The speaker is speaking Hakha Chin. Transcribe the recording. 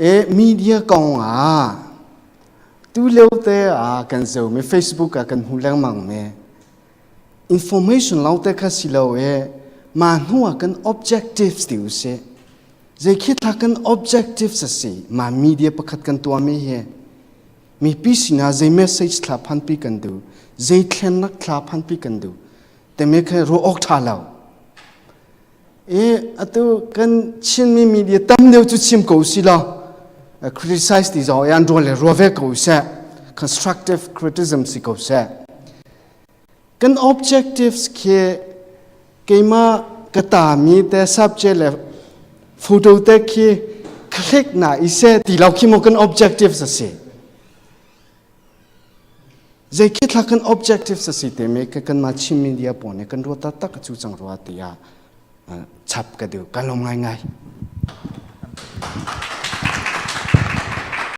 E media kong ah tu lio te ah kan zo mi Facebook ah kan hmu lengmang me information long te kha si lo e ma hnu ah kan objectives ti u si zei khi thla kan objectives a si ma media pakhat kan tuah mi hi mipi sinah zei message thla phanpi kan duh zei thlennak thla phanpi kan duh temi kha ruah awk ṭha lo i atu kan Chinmi media tam deuh cu chim ko si law criticize ti zong an rual le rua ve ko seh, constructive criticism si ko seh. Kan objectives khi keimah ka tami te subject le photo te khi click na ise ti lo khi mo kan objectives a si. Zei khi thla kan objectives a si te me ka kan ma Chin media pawl nih kan ruat tak cu cang rua tiah chap ka duh. Kan lawm ngai ngai.